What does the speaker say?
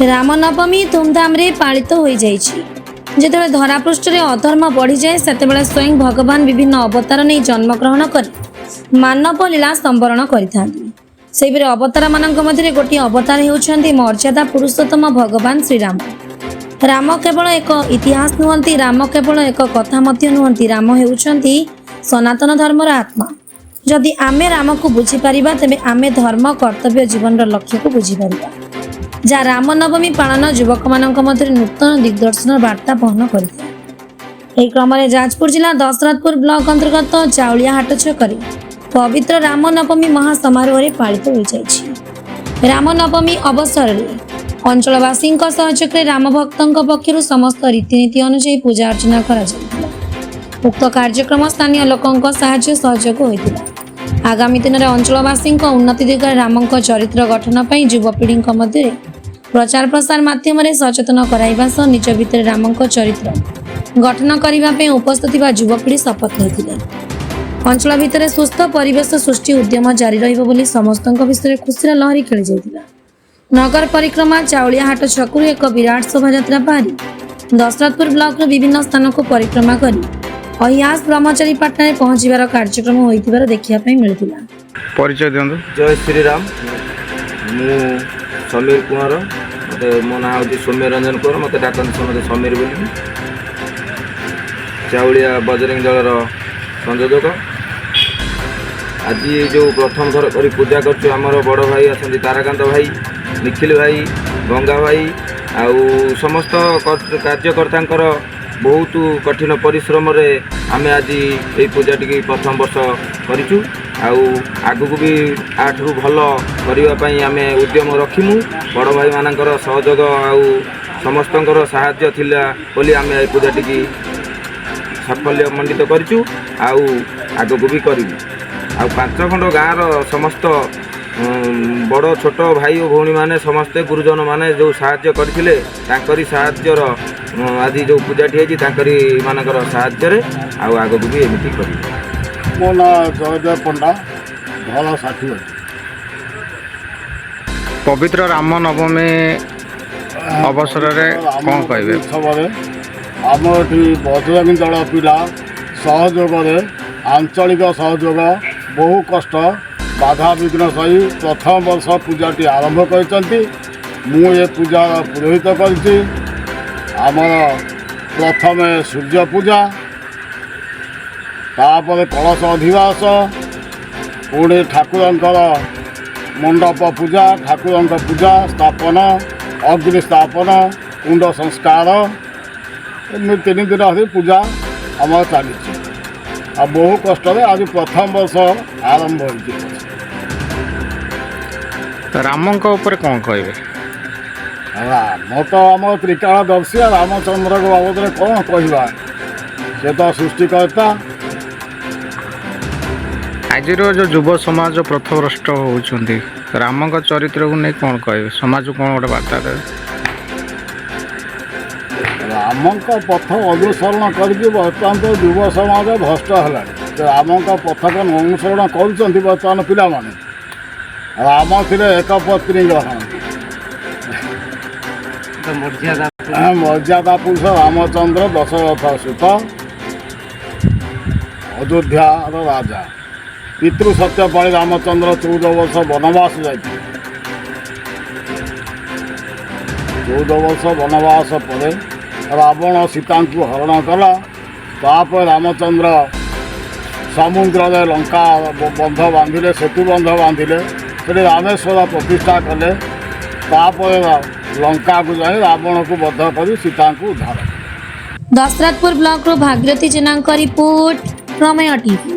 ରାମନବମୀ ଧୁମଧାମରେ ପାଳିତ ହୋଇଯାଇଛି। ଯେତେବେଳେ ଧରାପୃଷ୍ଠରେ ଅଧର୍ମ ବଢ଼ିଯାଏ, ସେତେବେଳେ ସ୍ୱୟଂ ଭଗବାନ ବିଭିନ୍ନ ଅବତାର ନେଇ ଜନ୍ମଗ୍ରହଣ କରି ମାନବ ଲୀଳା ସମ୍ବରଣ କରିଥାନ୍ତି। ସେହିପରି ଅବତାରମାନଙ୍କ ମଧ୍ୟରେ ଗୋଟିଏ ଅବତାର ହେଉଛନ୍ତି ମର୍ଯ୍ୟାଦା ପୁରୁଷୋତ୍ତମ ଭଗବାନ ଶ୍ରୀରାମ। ରାମ କେବଳ ଏକ ଇତିହାସ ନୁହନ୍ତି, ରାମ କେବଳ ଏକ କଥା ମଧ୍ୟ ନୁହନ୍ତି, ରାମ ହେଉଛନ୍ତି ସନାତନ ଧର୍ମର ଆତ୍ମା। ଯଦି ଆମେ ରାମକୁ ବୁଝିପାରିବା, ତେବେ ଆମେ ଧର୍ମ, କର୍ତ୍ତବ୍ୟ, ଜୀବନର ଲକ୍ଷ୍ୟକୁ ବୁଝିପାରିବା, ଯାହା ରାମନବମୀ ପାଳନ ଯୁବକମାନଙ୍କ ମଧ୍ୟରେ ନୂତନ ଦିଗ୍ଦର୍ଶନର ବାର୍ତ୍ତା ବହନ କରିଥାଏ। ଏହି କ୍ରମରେ ଯାଜପୁର ଜିଲ୍ଲା ଦଶରଥପୁର ବ୍ଲକ ଅନ୍ତର୍ଗତ ଚାଉଳିଆହାଟ ଛକରେ ପବିତ୍ର ରାମନବମୀ ମହାସମାରୋହରେ ପାଳିତ ହୋଇଯାଇଛି। ରାମନବମୀ ଅବସରରେ ଅଞ୍ଚଳବାସୀଙ୍କ ସହଯୋଗରେ ରାମଭକ୍ତଙ୍କ ପକ୍ଷରୁ ସମସ୍ତ ରୀତିନୀତି ଅନୁଯାୟୀ ପୂଜା ଅର୍ଚ୍ଚନା କରାଯାଇଥିଲା। ଉକ୍ତ କାର୍ଯ୍ୟକ୍ରମ ସ୍ଥାନୀୟ ଲୋକଙ୍କ ସାହାଯ୍ୟ ସହଯୋଗ ହୋଇଥିଲା। ଆଗାମୀ ଦିନରେ ଅଞ୍ଚଳବାସୀଙ୍କ ଉନ୍ନତି ଦିଗରେ ରାମଙ୍କ ଚରିତ୍ର ଗଠନ ପାଇଁ ଯୁବପିଢ଼ିଙ୍କ ମଧ୍ୟରେ ପ୍ରଚାର ପ୍ରସାର ମାଧ୍ୟମରେ ସଚେତନ କରାଇବା ସହ ନିଜ ଭିତରେ ରାମଙ୍କ ଚରିତ୍ର ଗଠନ କରିବା ପାଇଁ ଉପସ୍ଥିତ ଥିବା ଯୁବପିଢ଼ି ଶପଥ ନେଇଥିଲେ। ଅଞ୍ଚଳ ଭିତରେ ସୁସ୍ଥ ପରିବେଶ ସୃଷ୍ଟି ଉଦ୍ୟମ ଜାରି ରହିବ ବୋଲି ସମସ୍ତଙ୍କ ଭିତରେ ଖୁସିର ଲହରୀ ଖେଳିଯାଇଥିଲା। ନଗର ପରିକ୍ରମା ଚାଉଳିଆହାଟ ଛକରୁ ଏକ ବିରାଟ ଶୋଭାଯାତ୍ରା ବାହାରି ଦଶରଥପୁର ବ୍ଲକର ବିଭିନ୍ନ ସ୍ଥାନକୁ ପରିକ୍ରମା କରି ଅହିୟାସ ବ୍ରହ୍ମଚାରୀ ପାଟଣାରେ ପହଞ୍ଚିବାର କାର୍ଯ୍ୟକ୍ରମ ହୋଇଥିବାର ଦେଖିବା ପାଇଁ ମିଳିଥିଲା। ପରିଚୟ ଦିଅନ୍ତୁ। ଜୟ ଶ୍ରୀରାମ। ମୁଁ ସମୀର କୁମାର। ମୋତେ ମୋ ନାଁ ହେଉଛି ସୌମ୍ୟ ରଞ୍ଜନ କୁମାର। ମୋତେ ଡାକନ୍ତି ସମସ୍ତେ ସମୀର ବୋଲି। ଚାଉଳିଆ ବଜରଙ୍ଗୀ ଦଳର ସଂଯୋଜକ। ଆଜି ଯେଉଁ ପ୍ରଥମ ଥର କରି ପୂଜା କରୁଛୁ, ଆମର ବଡ଼ ଭାଇ ଅଛନ୍ତି ତାରାକାନ୍ତ ଭାଇ, ନିଖିଲ ଭାଇ, ଗଙ୍ଗା ଭାଇ ଆଉ ସମସ୍ତ କାର୍ଯ୍ୟକର୍ତ୍ତାଙ୍କର ବହୁତ କଠିନ ପରିଶ୍ରମରେ ଆମେ ଆଜି ଏଇ ପୂଜାଟିକି ପ୍ରଥମ ବର୍ଷ କରିଛୁ। ଆଉ ଆଗକୁ ବି ୟାଠାରୁ ଭଲ କରିବା ପାଇଁ ଆମେ ଉଦ୍ୟମ ରଖିମୁ। ବଡ଼ ଭାଇମାନଙ୍କର ସହଯୋଗ ଆଉ ସମସ୍ତଙ୍କର ସାହାଯ୍ୟ ଥିଲା ବୋଲି ଆମେ ଏଇ ପୂଜାଟିକି ସାଫଲ୍ୟ ମଣ୍ଡିତ କରିଛୁ ଆଉ ଆଗକୁ ବି କରିବୁ। ଆଉ ପାଞ୍ଚ ଖଣ୍ଡ ଗାଁର ସମସ୍ତ ବଡ଼ ଛୋଟ ଭାଇ ଓ ଭଉଣୀମାନେ, ସମସ୍ତେ ଗୁରୁଜନମାନେ ଯେଉଁ ସାହାଯ୍ୟ କରିଥିଲେ, ତାଙ୍କରି ସାହାଯ୍ୟର ଆଜି ଯେଉଁ ପୂଜାଟି ହେଇଛି, ତାଙ୍କରି ମାନଙ୍କର ସାହାଯ୍ୟରେ ଆଉ ଆଗକୁ ବି ଏମିତି କରିବୁ। ମୋ ନାଁ ଜୟଦେବ ପଣ୍ଡା, ଘର 60। ପବିତ୍ର ରାମ ନବମୀ ଅବସରରେ କ'ଣ କହିବେ? ଉତ୍ସବରେ ଆମ ଏଠି ବଜରଙ୍ଗୀ ଦଳ ପିଲା ସହଯୋଗରେ, ଆଞ୍ଚଳିକ ସହଯୋଗ, ବହୁ କଷ୍ଟ ବାଧାବିଘ୍ନ ସହି ପ୍ରଥମ ବର୍ଷ ପୂଜାଟି ଆରମ୍ଭ କରିଛନ୍ତି। ମୁଁ ଏ ପୂଜାର ପୁରୋହିତ କରିଛି। ଆମର ପ୍ରଥମେ ସୂର୍ଯ୍ୟ ପୂଜା, ତାପରେ କଳସ ଅଧିବାସ, ପୁଣି ଠାକୁରଙ୍କର ମଣ୍ଡପ ପୂଜା, ଠାକୁରଙ୍କ ପୂଜା ସ୍ଥାପନ, ଅଗ୍ନି ସ୍ଥାପନ, କୁଣ୍ଡ ସଂସ୍କାର, ଏମିତି 3 ଦିନ ଧରି ପୂଜା ଆମର ଚାଲିଛି। ଆଉ ବହୁ କଷ୍ଟରେ ଆଜି ପ୍ରଥମ ବର୍ଷ ଆରମ୍ଭ ହୋଇଛି। ରାମଙ୍କ ଉପରେ କ'ଣ କହିବେ? ରାମ ତ ଆମର ତ୍ରିକାଳଦର୍ଶୀ। ଆଉ ରାମଚନ୍ଦ୍ରଙ୍କ ବାବଦରେ କ'ଣ କହିବା? ସେ ତ ସୃଷ୍ଟିକର୍ତ୍ତା। ଆଜିର ଯେଉଁ ଯୁବ ସମାଜ ପଥଭ୍ରଷ୍ଟ ହେଉଛନ୍ତି, ରାମଙ୍କ ଚରିତ୍ରକୁ ନେଇ କ'ଣ କହିବେ? ସମାଜକୁ କ'ଣ ଗୋଟେ ବାର୍ତ୍ତା ଦେବେ? ରାମଙ୍କ ପଥ ଅନୁସରଣ କରିକି ବର୍ତ୍ତମାନ ତ ଯୁବ ସମାଜ ଭ୍ରଷ୍ଟ ହେଲାଣି। ସେ ରାମଙ୍କ ପଥକୁ ଅନୁସରଣ କରୁଛନ୍ତି ବର୍ତ୍ତମାନ ପିଲାମାନେ? ରାମ ଥିଲେ ଏକ ପତ୍ନୀ ଗ୍ରହଣ, ମର୍ଯ୍ୟାଦା ପୁରୁଷ ରାମଚନ୍ଦ୍ର, ଦଶରଥ ସୁତ, ଅଯୋଧ୍ୟାର ରାଜା। ପିତୃ ସତ୍ୟ ପାଳି ରାମଚନ୍ଦ୍ର 14 ବର୍ଷ ବନବାସ ଯାଇଥିଲେ। 14 ବର୍ଷ ବନବାସ ପରେ ରାବଣ ସୀତାଙ୍କୁ ହରଣ କଲା। ତାପରେ ରାମଚନ୍ଦ୍ର ସମୁଦ୍ରରେ ଲଙ୍କା ବନ୍ଧ ବାନ୍ଧିଲେ, ସେତୁ ବନ୍ଧ ବାନ୍ଧିଲେ, ସେଠି ରାମେଶ୍ୱର ପ୍ରତିଷ୍ଠା କଲେ। ତାପରେ ଲଙ୍କାକୁ ଯାଇ ରାବଣକୁ ବଧ କରି ସୀତାଙ୍କୁ ଉଦ୍ଧାର କଲେ। ଦଶରଥପୁର ବ୍ଲକରୁ ଭାଗୀରଥୀ ଜେନାଙ୍କ ରିପୋର୍ଟ, ପ୍ରମେୟ ଟିଭି।